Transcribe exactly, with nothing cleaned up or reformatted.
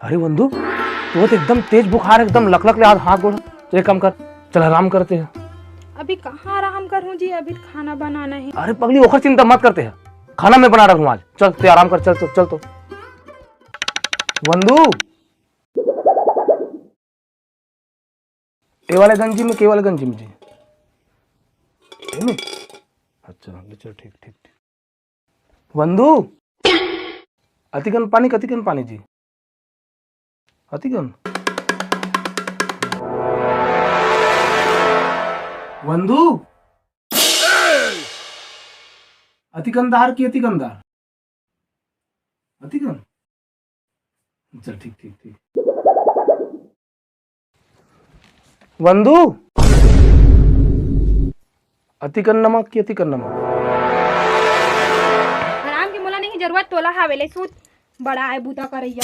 अरे वंदू, तोर तो एकदम तेज बुखार, एकदम लकलक ले हाथ गोड़। तो एक काम कर, चल आराम करते हैं। अभी कहाँ आराम करूँ जी, अभी खाना बनाना है। अरे पगली, ओखर चिंता मत करते हैं, खाना मैं बना रखूँ आज। चल ते आराम कर, चल तो, चल तो। वंदू, ए वाले गंजी में, के वाले गंजी में जी? ए में? अच्छा, ले चल, ठीक, ठीक, ठीक। वंदू, अतिकन पानी, कतिकन पानी जी? अतिकन। वंदू, अतिकन दार की अतिकन दार? अतिकन। चल, ठीक, ठीक, ठीक। वंदू, अतिकन नमक की अतिकन नमक? आराम के मोला नहीं जरूरत, तोला हावे ले सूत। बड़ा आय बूता करैया।